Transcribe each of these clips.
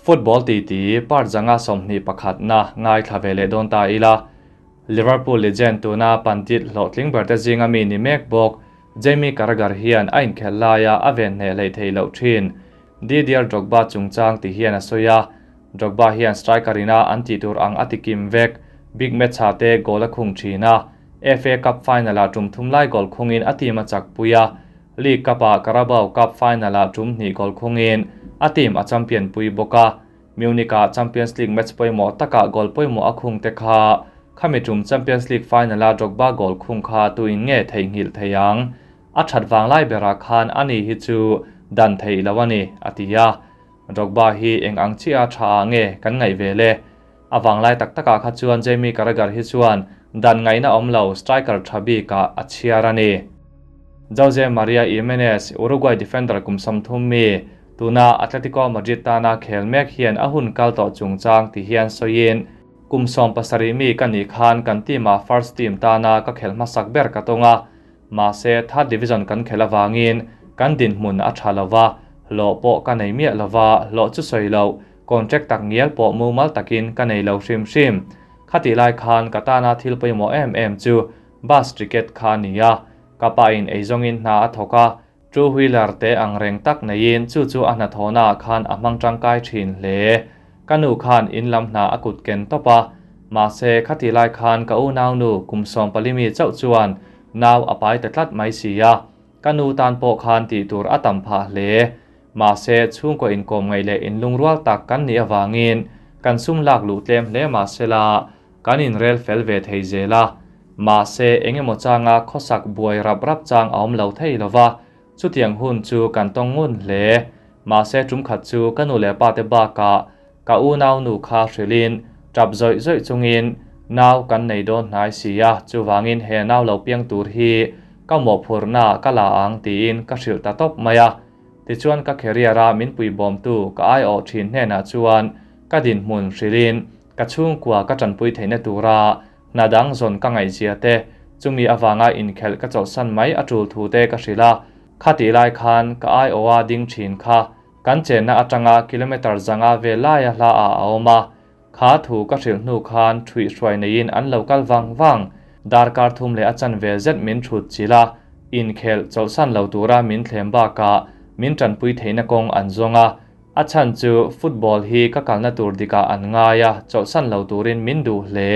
Football titi part zanga 21na ngaithla ve leh dawn ta ila. Liverpool legend tuna pandit hlawhtling ber te zinga mi ni mek bawk Jamie Carragher hian a inkhelh laia a ven hneh hleih theih loh thin Didier Drogba chungchang ti hian a sawi a. Drogba hian striker ina an tih tur ang a ti kim vek, big match ah te goal a khung thin a. FA Cup final ah tum thum lai goal khungin a team a chakpui a. League Cup ah Carabao Cup final ah tum hnih goal khungin a team a champion pui bawk a. Munich ah Champions League match pawimawh takah goal pawimawh a khung te kha khami tum Champions League final a Drogba goal khung kha tuin nge theihnghilh thei ang? A that vang lai berah khan ani hi chu dan theih lo a ni, a ti a. Drogba hi eng ang chiah a tha ah nge kan ngaih ve le? A vang lai tak takah kha chuan Jamie Carragher hi chuan dan ngaihna awm lo striker tha bikah a chhiar a ni. Jose Maria Gimenez, Uruguay defender kum 30 mi, tuna Atletico Madrid tana khel mek hian a hun kal tawh chungchang ti hian sawiin, Kum 17 mi ka nih khan kan team ah first team tana ka khelh hmasak ber ka tawng a, mahse third division kan khelh avangin kan dinhmun a tha lova, hlawh pawh ka nei miah lova, hlawh chu sawi loh, contract tak ngial pawh mumal takin ka nei lo hrim hrim. Khatih lai khan ka tana thil pawimawh em em chu bus ticket kha a ni a, ka pa in eizawngin hna a thawk a, two wheeler te ang reng tak neiin chu chu a hnathawhna ah khan a hmang tangkai thin hle. Ka nu khan in lam hna a kut ken tawp a, mahse khatih lai khan ka unau nu kum 14 mi chauh chuan nau a pai ta tlat mai si a, ka nu tan pawh khan tih tur a tam phah hle. Mahse chhungkaw inkawm ngaih leh inlungrual tak kan nih avangin kan sum lak luh tlem hle mahsela kan inrel fel ve thei zel a. Mahse engemaw changa khawsak buai rap rap chang a awm lo thei lova, chutiang hun chu kan tawng ngun hle. Mahse tum khat chu ka nu leh pa te bakah ka unau nu kha hrilhin tap zawih zawih chungin nau kan nei dawn hnai si a, chuvangin he nau lo piang tur hi ka mawhphurhna ka la ang tiin ka hrilh ta tawp mai a. Tichuan ka career a min puibawmtu ka aiawh thin hnenah chuan ka dinhmun hrilhin ka chhungkua ka tanpui theihna tura hna dang zawn ka ngaihzia te, chumi avanga inkhelh ka chawlhsan mai a tul thu te ka hrilh a. Khatih lai khan ka aiawha ding thin kha kan chenna atanga kilometre zanga vel laia hla ah a awm a. Kha thu ka hrilh hnu khan thuih hruai neiin an lo kal vang vang. Darkar thum leh a chanve zet min thut chilh a, inkhelh chawlhsan lo tura min thlem bakah min tanpui theihna kawng an zawng a. A chhan chu football hi ka kalna tur dikah an ngai a, chawlhsan lo turin min duh hle.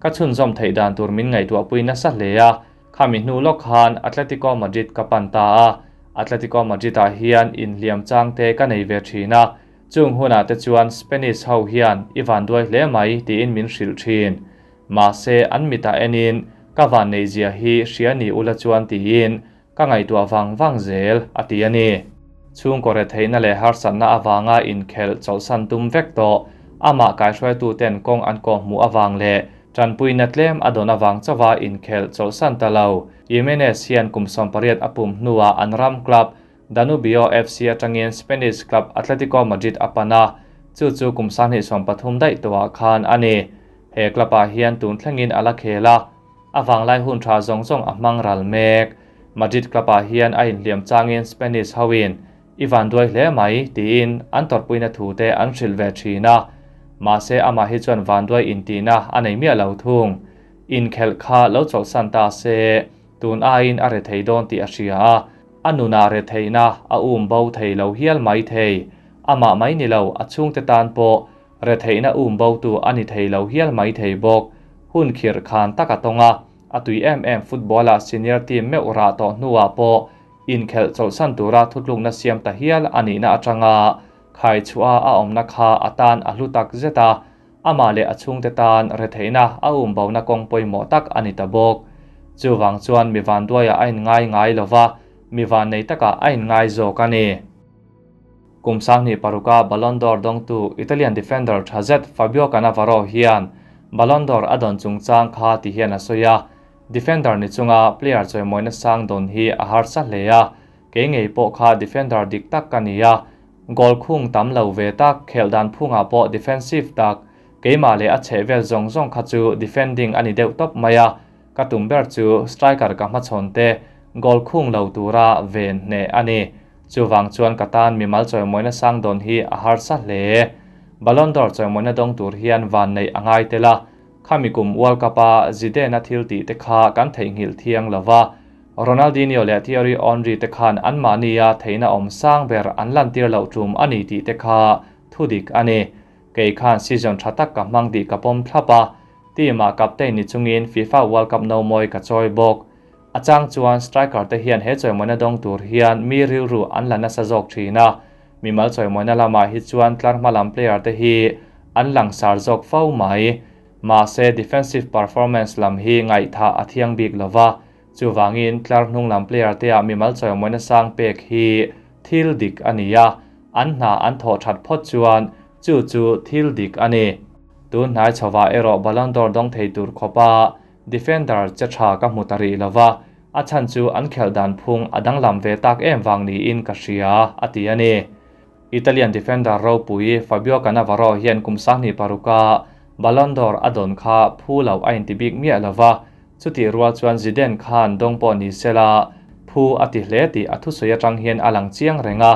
Ka chhunzawm theih dan tur min ngaihtuahpui nasa hle a, khami hnu lawk khan Atletico Madrid ka pan ta a. Atletico Madrid ah hian inhliam chang te ka nei ve thin a, chung hunah te chuan Spanish ho hian i van duai hle mai tiin min hrilh thin. Mahse an mitah enin ka van neihzia hi hria ni ula chuan tiin ka ngaihtuah vang vang zel, a ti a ni. Chhungkaw retheihna leh harsatna avanga inkhelh chawlhsan tum vek tawh, amah kaihruaituten kawng an kawhhmuh avang leh tanpuina tlem a dawn avang chauha inkhelh chawlhsan ta lo. Jimenez hian kum 18 a pum hnuah an ram club Danubio FC atangin Spanish club Atletico Madrid a pan a, chu chu kum 2013 daih tawhah khan a ni. He club ah hian tun thlengin a la khel a. A vanglai hun tha zawng zawng a hmang ral mek. Madrid club ah hian a inhliam changin Spanish hoin i van duai hle mai tiin an tawrhpuina thu te an hrilh ve thin a. Mahse amah hi chuan van duai intihna a nei miah lo thung. Inkhelh kha lo chawlhsan ta se tun aiin a re thei dawn tih a hria a, a nunah re theihna a um bo thei lo hial mai thei. Amah mai ni lo a chhungte tan pawh re theihna um bo tu a ni thei lo hial mai thei bawk. Hun khirh khan tak a tawng a, a tui em em football ah senior team meuh rah tawh hnuah pawh inkhelh chawlhsan tura thutlukna siam ta hial a nihna atanga khai chhuah a awmna kha a tan a hlu tak zet a, amah leh a chhungte tan re theihna a um bona kawng pawimawh tak a ni ta bawk. Chuvang chuan mi vanduaiah a inngai ngai lova, mi vannei takah a inngai zawk a ni. Kum 2006a Ballon d'Or dawngtu Italian defender tha zet Fabio Cannavaro hian Ballon d'Or a dawn chungchang kha ti hian a sawi a, defender ni chunga player chawimawina sang dawn hi a harsa hle a, kei ngei pawh kha defender dik tak ka ni a, goal khung tam lo ve tak, khelh dan phungah pawh defensive tak, keimah leh a chheh vel zawng zawng kha chu defending a ni deuh tawp mai a, ka tum ber chu striker ka hmachhawn te goal khung lo tura ven hneh a ni. Chuvang chuan ka tan mimal chawimawina sang dawn hi a harsa hle. Ballon d'Or chawimawina dawng tur hian vanneih a ngai tel a, khami kum World Cup-a Zidane-a thil tih te kha kan theihnghilh thiang lo va, Ronaldinho leh Thierry Henry te khan anmahnia theihna awm sang ber an lantir loh tum a ni tih te kha thudik a ni. Kei khan season tha tak ka hmang tih ka pawm thlap a, team-ah captain ni chungin FIFA World Cup nomawi ka chawi bawk. A chang chuan striker te hian he chawimawina dawng tur hian mi rilru an la nasa zawk thin a, mimal chawimawina lamah hi chuan tlar hma lam player te hi an langsar zawk fo mai. Mahse defensive performance lam hi ngaihthah a thiang bik lo va, chuvangin tlar hnung lam player te ah mimal chawimawina sang pek hi thil dik a ni a, an hna an thawh that phawt chuan chu chu thil dik a ni. Tun hnai chhovah erawh Ballon d'Or dawng thei tur khawpa Defender che tha ka hmu ta rih lo va, a chhan chu an khelh dan phung a danglam ve tak em vang niin ka hria, a ti a ni. Italian defender ropui Fabio Cannavaro hian kum 26a Ballon d'Or a dawn kha phu lo a inti bik miah lo va, chutih rual chuan Zidane khan dawng pawh ni sela phu a ti hle tih a thusawi atang hian a lang chiang reng a.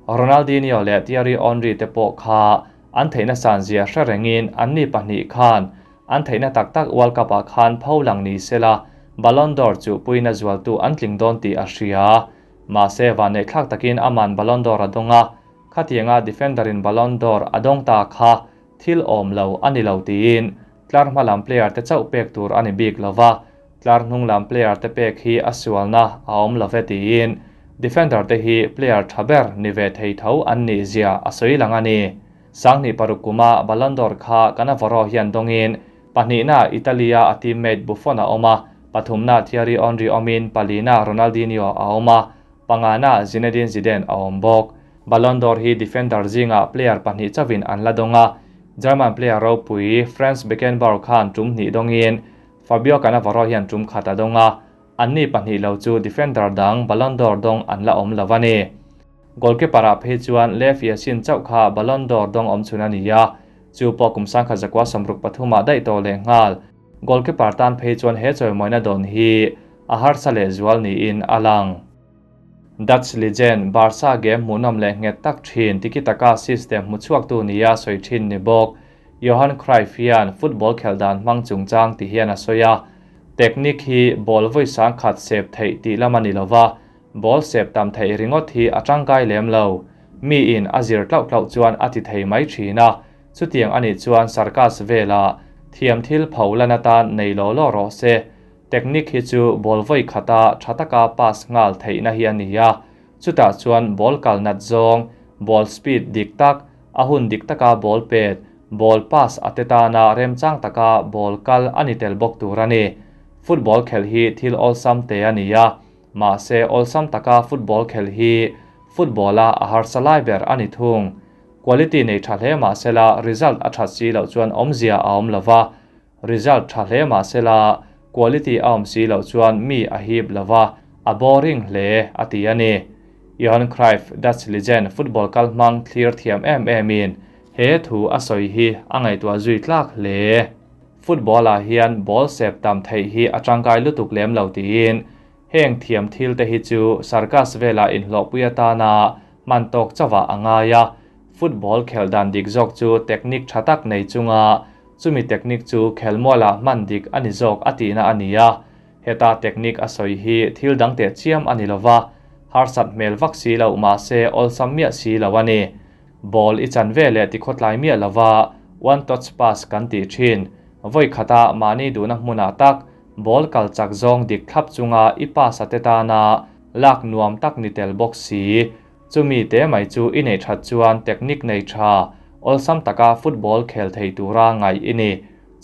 Ronaldinho leh Thierry Henry te pawh kha an theihna san zia hre rengin anni pahnih khan An theihna tak tak World Cup ah khan pho lang ni sela, Ballon d'Or chu puina zualtu an tling dawn tih a hria. Mahse, vanneihthlak takin aman Ballon d'Or a dawng a, khatianga defender in Ballon d'Or a dawng ta kha thil awm lo a ni lo tiin tlar hma lam player te chauh pek tur a ni bik lo va, tlar hnung lam player te pek hi a sualna a awm lo ve tiin defender te hi player tha ber ni ve thei tho an nih zia a sawi lang a ni. 2006 kuma Ballon d'Or kha Cannavaro hian dawngin pahnihna Italy-a a teammate Buffon a awm a, pathumna Thierry Henry awmin palina Ronaldinho a awm a, pangana Zinedine Zidane a awm bawk. Ballon d'Or hi defender zingah player pahnih chauhin an la dawng a, German player ropui Franz Beckenbauer khan tum hnih dawngin Fabio Cannavaro hian tum khat a dawng a, anni pahnih lo chu defender dang Ballon d'Or dawng an la awm lo a ni. Goalkeeper ah phei chuan Lev Yashin chauh kha Ballon d'Or dawng awm chhun a ni a, chu pawh kum 1963 ah daih tawh leh nghal. Goalkeeper tan phei chuan he chawimawina dawn hi a harsa leh zual niin a lang. Dutch legend Barca game hmuhnawm leh nghet tak thin tiki-taka system hmuchhuaktu nia sawi thin ni bawk Johan Cruyff hian football khelh dan hmang chungchang ti hian a sawi a, Technique hi ball vawi sangkhat sep theih tih lam a ni lova, Ball sep tam theih ringawt hi a tangkai lem lo. Mi in a zir tlauh tlauh chuan a ti thei mai thin a, chutiang a nih chuan circus vela thiam thil pho lan atan nei law law rawh se. Technique hi chu ball vawi khata tha taka pass nghal theihna hi a ni a, chutah chuan ball kal nat zawng, ball speed dik tak, a hun dik taka ball pet, ball pass a te tana remchang taka ball kal a ni tel bawk tur a ni. Football khelh hi thil awlsam te a ni a, Mahse, awlsam taka football khelh hi football-a a harsa lai ber a ni thung. Quality nei tha hle mah sela result a that si loh chuan awmzia a awm lo va, result tha hle mah sela quality a awm si loh chuan mi a hip lo va, a boring hle, a ti a ni. Johan Cruyff, Dutch legend, football kal hmang thlir thiam em emin he thu a sawi hi a ngaihtuah zui tlak hle. Football-ah hian ball sep tam theih hi a tangkai lutuk lem lo tiin heng thiam thil te hi chu circus vela inhlawhpui atana hman tawk chauhah a ngai a. Football khelh dan dik zawk chu technique tha tak nei chunga chumi technique chu khelmualah hman dik a ni zawk a tihna a ni a. Heta technique a sawi hi thil dang teh chiam a ni lova, harsat hmel vak si loh mahse awlsam miah si lo a ni. Ball i chan ve leh tikhawtlai miah lova one touch pass kan tih thin. Vawi khata mahni duhna hmunah tak ball kal chak zawng dik thlap chunga i pass a te tana lak nuam tak ni tel bawk si. Chumi te mai chu i neih that chuan technique nei tha, awlsam taka football khel thei tura ngaih i ni.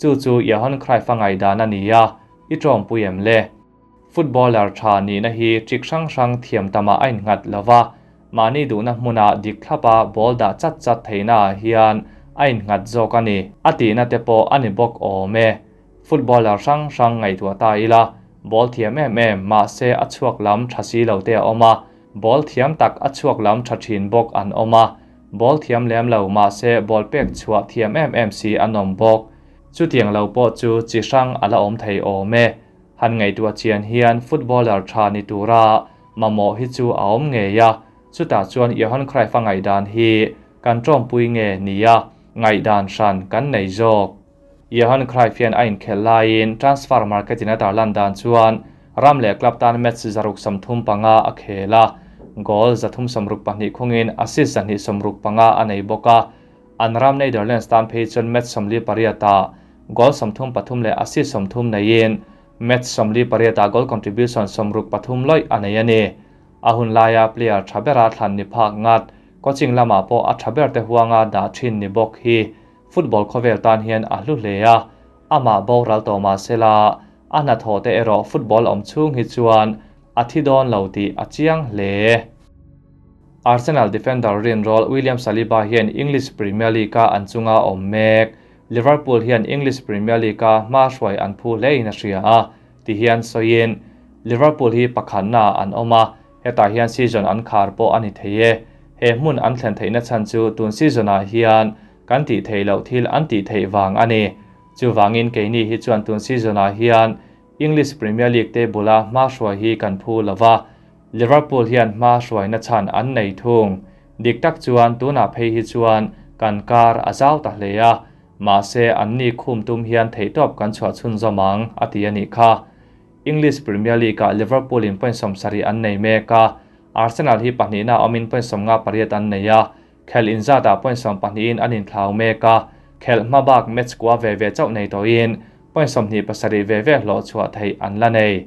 Chu chu Johan Cruyff-a ngaihdan a ni a, i tawmpui em le? Footballer tha nihna hi trick hrang hrang thiam tamah a innghat lo va, mahni duhna hmunah dik thlapa ball dah chat chat theihnaah hian a innghat zawk a ni. A tihna te pawh a ni bawk awm e. Footballer hrang hrang ngaihtuah ta ila, ball thiam em em mahse a chhuak lam tha si lo te a awm a, ball thiam tak a chhuak lam tha thin bawk an awm a, ball thiam lem lo mahse ball pek chhuah thiam em em si an awm bawk. Chutiang lo pawh chu chi hrang a la awm thei awm e. Han ngaihtuah chian hian footballer tha ni tura mamawh hi chu a awm ngei a, chutah chuan Johan Cruyff-a ngaihdan hi kan tawmpui nge nia. ngaihdan hran kan nei zawk. Johan Cruyff hian a inkhelh laiin transfer market in a tarlan dan chuan ram leh club tan match 135 a khel a, goal 362 khungin assist 265 a nei bawk a. An ram Netherlands tan phei chuan match 48 ah goal 33 leh assist 30 neiin match 48 ah goal contribution 63 lawih a nei a ni. A hun laia player tha bera thlan ni phak ngat, coaching lamah pawh a tha ber te huanga dah thin ni bawk hi football khawvel tan hian a hlu hle a, amah boral tawh mahsela a hnathawh te erawh football awm chhung hi chuan a thi dawn lo tih a chiang hle. Arsenal defender rinrawl William Saliba hian English Premier League-a an chunga awm mek. Liverpool hian English Premier League-a hma hruai an phu hlein a hria a, ti hian sawiin Liverpool hi pakhatna an awm a, hetah hian season an khar pawh a ni thei e. He hmun an thlen theihna chhan chu tun season-ah hian kan tih theih loh thil an tih theih vang a ni. Chuvangin keini hi chuan tun season-ah hian English Premier League table-a hma hruai hi kan phu lo va, Liverpool hian hma hruaina chhan an nei thung. Dik tak chuan tunah phei hi chuan kan kar a zau ta hle a, mahse anni khum tum hian theihtawp kan chhuah chhunzawm ang, a ti a nih kha. English Premier League-ah Liverpool in point 70 an nei mek a, Arsenal hi pahnihna awmin point 58 an nei a, khelh inzatah point 12 in an inthlau mek a, khelh hma bak match kua ve ve chauh nei tawhin point 27 ve ve hlawh chhuah theih an la nei.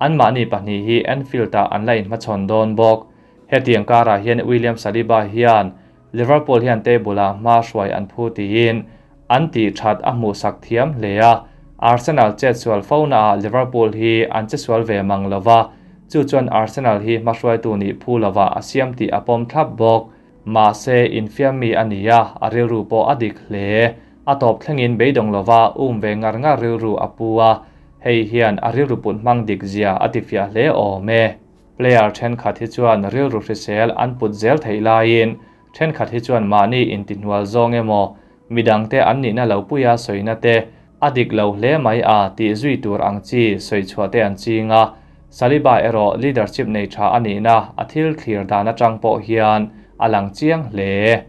Anmahni pahnih hi Anfield-ah an la inhmachhawn dawn bawk. Hetiang karah hian William Saliba hian Liverpool hian table-ah hma hruai an phu tiin an tih that a hmuhsak thiam hle a, Arsenal chetsual fo naah Liverpool hi an chesual ve mang lova, chu chuan Arsenal hi hma hruaitu nih phu lova a siam tih a pawm thlap bawk. Mahse, infiam mi a ni a, a rilru pawh a dik hle. A tawp thlengin beidawng lova um ve ngar ngar rilru a pu a, hei hian a rilru put hmang dik zia a tifiah hle awm e. Player thenkhat hi chuan rilru hrisel an put zel theih laiin thenkhat hi chuan mahni intihnual zawng emaw, midangte an nihna lo puia sawina te a dik lo hle mai a tih zui tur ang chi sawi chhuah te an ching a. Saliba erawh leadership nei tha a nihna a thil thlir dan atang pawh hian a lang chiang hle.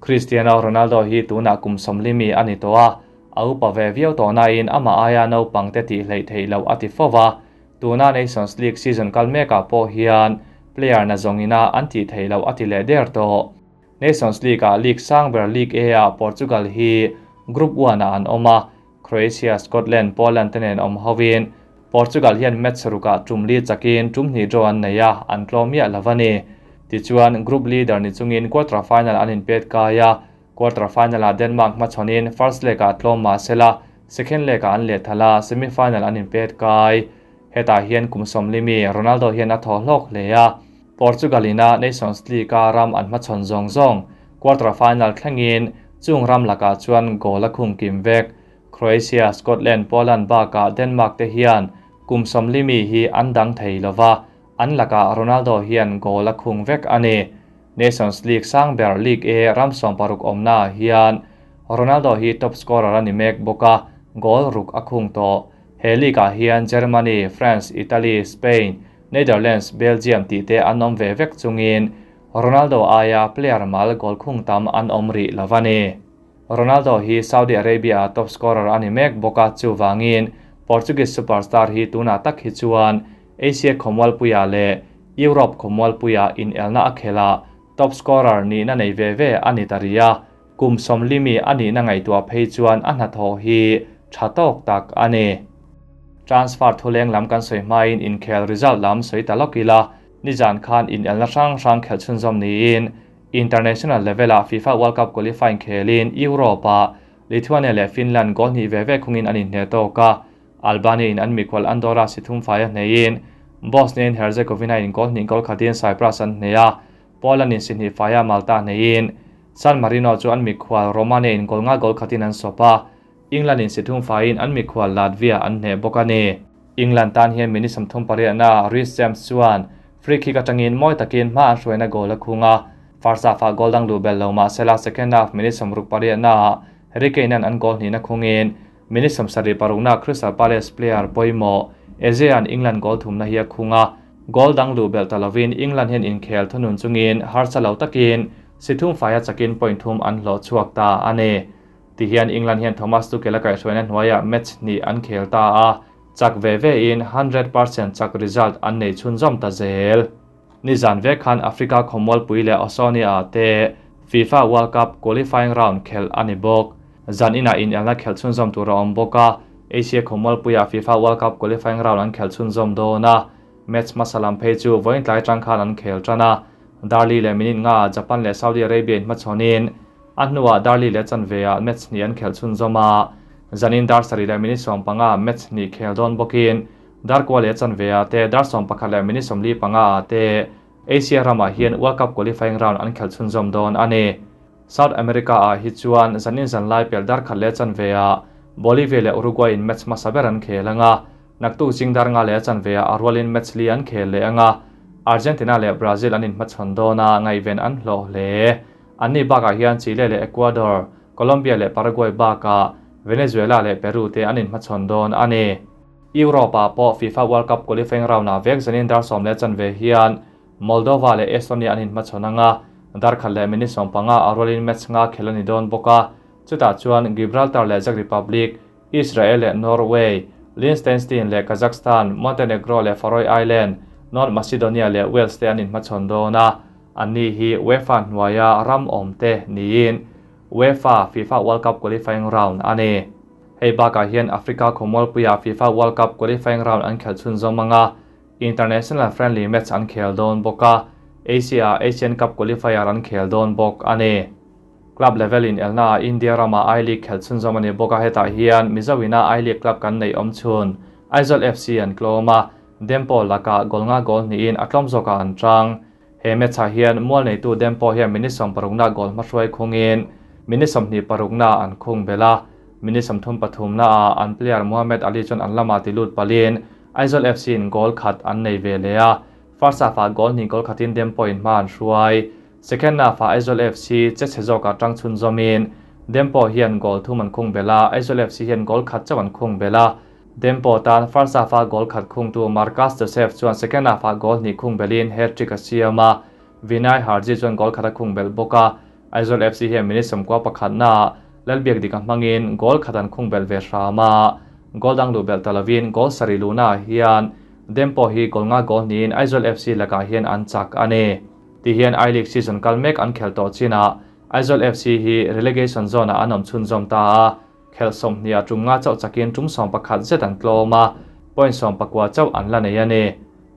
Cristiano Ronaldo hi tunah kum 40 mi a ni tawh a, a upa ve viau tawh nain amah aia naupang te tih hleih theih loh a ti fo va. Tuna Nations League season kal mekah pawh hian player na zawngina an tih theih loh a ti leh der tawh. Nations League-ah League sang ber League A-ah Portugal hi Group 1-ah an awm a, Croatia, Scotland, Poland te nen awm hovin Portugal hian match rukah tum li chakin tum hnih draw an nei a, an tlawm miah lo a ni. Tichuan, group leader ni chungin quarter final an inpet kai a, quarter final-ah Denmark hmachhawnin first leg-ah tlawm mahsela second leg-ah an leh thal a, semi final an inpet kai. Hetah hian kum 40 mi Ronaldo hian a thaw hlawk hle a, Portugal ina Nations League-a ram an hmachhawn zawng zawng quarter final thlengin chung ram lakah chuan goal a khung kim vek. Croatia, Scotland, Poland bakah Denmark te hian kum 40 mi hi an dang thei lova, an lakah Ronaldo hian goal a khung vek a ni. Nations League sang ber League A ram 60 awmna hian Ronaldo hi top scorer a ni mek bawk a, goal ruk a khung tawh. He league-ah hian Germany, France, Italy, Spain, Netherlands, Belgium tih te an awm ve vek chungin Ronaldo aia player mal goal khung tam an awm rih lova ni. Ronaldo hi Saudi Arabia top scorer a ni mek bawk a, chuwangin Portuguese superstar hi tunah tak hi chuan Asia khawmualpuia leh Europe khawmualpuia in elna a khela top scorer nihna nei ve ve a ni ta ri a, kum 40 mi a nihna ngaihtuah phei chuan a hnathawh hi tha tawk tak a ni. Transfer thuleng lam kan sawi hmain inkhel result lam sawi ta lawk ila, nizan khan in elna hrang hrang khel chhunzawm niin international level-ah FIFA World Cup qualifying khelin Europe-ah Lithuania leh Finland goal hnih ve ve khungin an inhne tawk a, Albania in an mikhual Andorra si thum fai a hneiin Bosnia and Herzegovina in goal hnih goal khatin Cyprus an hnei a, Poland in si hnih fai a Malta hneiin San Marino chu an mikhual Romania in goal nga goal khatin an sawp a, England in si thum faiin an mikhual Latvia an hne bawk a ni. England tan hian minute 38 na Reece James chuan free kick atangin mawi takin hma an hruaina goal a khung a, first half-ah goal dang luh bel lo mahsela second half minute 68 na Harry Kane an goal hnihna khungin minute 76 na Crystal Palace player pawimawh Eze an England goal thumna hi a khung a, goal dang luh bel ta lovin England hian inkhel thunun chungin harsa lo takin Si thum faia chakin point thum an hlawh chhuak ta a ni. Tihian England hian Thomas Tuchel a kaihhruaina hnuaiah match hnih an khel ta a, chak ve vein 100% chak result an nei chhunzawm ta zel. Nizan vek khan Africa khawmualpui leh Oceania-ah te FIFA World Cup qualifying round khelh a ni bawk. Zan inah inelna khelh chhunzawm tur a awm bawk a, Asia khawmualpuiah FIFA World Cup qualifying round an khelh chhunzawm dawn a, match hmasa lam phei chu vawiin tlai atang khan an khel tan a, Darli leh minute ngaah Japan leh Saudi Arabia inhmachhawnin a hnuah Darli leh chanveah match hnih an khelh chhunzawm a, zanin dar sarih leh minute 15 match hnih khel dawn bawkin dar kua leh chanveah te dar 11 leh minute 45 ah te Asia ramah hian World Cup qualifying round an khelh chhunzawm dawn a ni. South America ah hi chuan zanin zanlai pel dar khat leh chanveah Bolivia leh Uruguay in match hmasa ber an khel ang a, Naktuk zing dar nga leh chanveah a rualin match li an khel leh ang a, Argentina leh Brazil an inhmachhawn dawn a, ngaihven an hlawh hle. Anni bakah hian Chile leh Ecuador, Colombia leh Paraguay bakah Venezuela leh Peru te an inhmachhawn dawn a ni. Europe-ah pawh FIFA World Cup qualifying round-ah vek zanin dar sawm leh chanve hian Moldova leh Estonia an inhmachhawn ang a, dar khat leh minute 15 a rualin match nga khel a ni dawn bawk a, chutah chuan Gibraltar leh Czech Republic, Israel leh Norway, Liechtenstein leh Kazakhstan, Montenegro leh Faroe Island, North Macedonia leh Wales te an inhmachhawn dawn a, anni hi UEFA hnuaia ram awmte niin UEFA FIFA World Cup qualifying round a ni. Hei bakah hian Africa khawmualpuiah FIFA World Cup qualifying round an khelh chhunzawm ang a, international friendly match an khel dawn bawk a, Asia-ah Asian Cup qualifier an khel dawn bawk a ni. Club level in elna ah India ramah I-League khelh chhunzawm a ni bawk a, hetah hian Mizo ina I-League club kan neih awm chhun Aizawl FC an tlawm a, Dempo lakah goal nga goal hnihin a tlawm zawkah an tang. He match ah hian mual neitu Dempo hian minute 60 na goal hmahruai khungin minute 26 na an khung belh a, minute 33 ah an player Mohamed Ali chuan an lamah ti lut palin Aizawl FC in goal khat an nei ve leh a, first half ah goal hnih goal khatin Dempo in hma an hruai. Second half-ah Aizawl FC che chhe zawkah tang chhunzawmin Dempo hian goal thum an khung belh a, Aizawl FC hian goal khat chauh an khung belh a. Dempo tan first half-a goal khat khungtu Marcus Joseph chuan second half-ah goal hnih khung belhin hat-trick a siam a, Vinay Harji chuan goal khat a khung belh bawk a. Aizawl FC hian minute 91 naah Lalbiak Dika hmangin goal khat an khung belh ve hram a, goal dang luh belh ta lovin goal sarih luhnaah hian Dempo hi goal nga goal hnihin Aizawl FC lakah hian an chak a ni. Ti hian I-League season kal mek an khelh tawh chinah Aizawl FC hi relegation zone-ah an awm chhunzawm ta a, khelh 20 ah tum nga chauh chakin tum 11 zet an tlawm a, point 19 chauh an la nei a ni.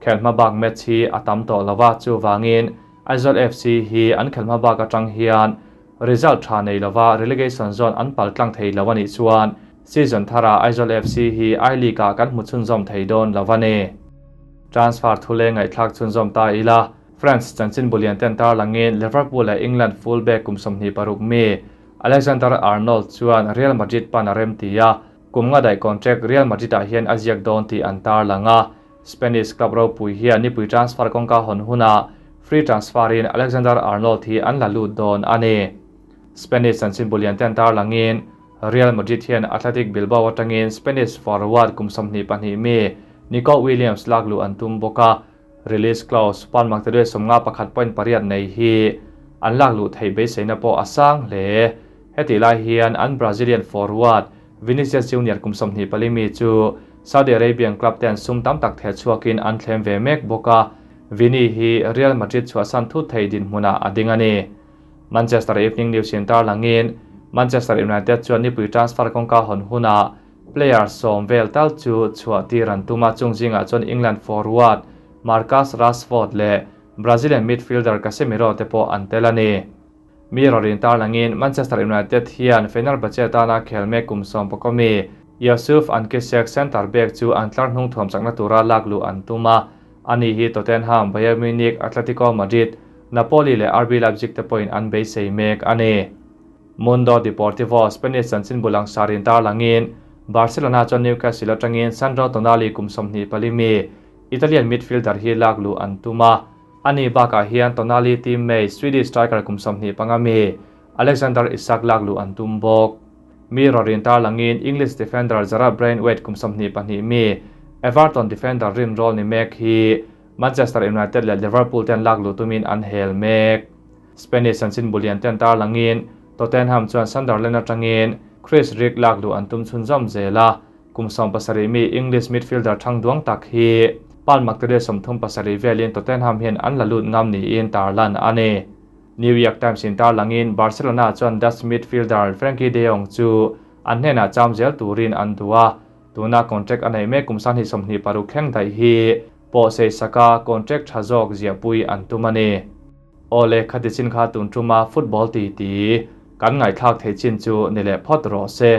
Khelh hma bak match hi a tam tawh lo a, chuvangin Aizawl FC hi an khelh hma bak atang hian result tha nei lova relegation zone an pal tlang thei lo a nih chuan season tharah Aizawl FC hi I-League-ah kan hmu chhunzawm thei dawn lo a ni. Transfer thu leng ngaihthlak chhunzawm ta ila, France chanchin bulian ten tarlangin Liverpool leh England fullback kum 26 mi Alexander Arnold chuan Real Madrid pan a rem ti a, kum nga daih contract Real Madrid-ah hian a ziak dawn tih an tarlang a. Spanish club ropui hian nipui transfer kawngka hawn hunah free transfer-in Alexander Arnold hi an la lut dawn a ni. Spanish chanchin bulian ten tarlangin Real Madrid hian Athletic Bilbao atangin Spanish forward kum 22 mi Nico Williams lak luh an tum bawk a, release clause pan maktaduai 51.8 nei hi an lak luh theih beiseina pawh a sang hle. Heti lai hian an Brazilian forward Vinicius Junior kum 24 mi chu Saudi Arabian club ten sum tam tak theh chhuakin an thlem ve mek bawk a, Vini hi Real Madrid chhuahsan thut thei dinhmunah a ding a ni. Manchester Evening News in tarlangin Manchester United chuan nipui transfer kawngka hawn hunah player 10 vel tal chu chhuah tir an tum a, chung zingah chuan England forward Marcus Rashford leh Brazilian midfielder Casemiro te pawh an tel a ni. Mirror in tarlangin Manchester United hian Fenerbahce tana khel mek kum 11 mi Yusuf Ankisek centre back chu an tlar hnung thuam chakna tura lak luh an tum a, ani hi Tottenham, Bayern Munich, Atletico Madrid, Napoli leh RB Leipzig te pawhin an beisei mek a ni. Mundo Deportivo Spanish chanchin bulang sarin tarlangin Barcelona chuan Newcastle atangin Sandro Tonali kum 24 mi Italian midfielder hi lak luh an tum a, ani bakah hian Tonali teammate Swedish striker kum 25 mi Alexander Isak lak luh an tum bawk. Mirror in tarlangin English defender Jarrad Braithwaite kum 22 mi Everton defender rin roll ni mek hi Manchester United leh Liverpool ten lak luh tumin an hel mek. Spanish chanchin bulian ten tarlangin Tottenham chuan Sunderland atangin Chris Rigg lak luh an tum chhunzawm zel a, kum 70 mi English midfielder thang duang tak hi pound maktaduai 37 velin Tottenham hian an la lut ngam niin tarlan a ni. New York Times in tarlangin Barcelona chuan Dutch midfielder Frenkie de Jong chu an hnenah cham zel turin an duh a, tuna contract a neih mek kum 2026 thleng daih hi pawh sei saka contract tha zawk ziahpui an tum a ni. Awle, khati chin kha tun tuma football ti ti kan ngaihthlak theih chin chu ni leh phawt rawh se.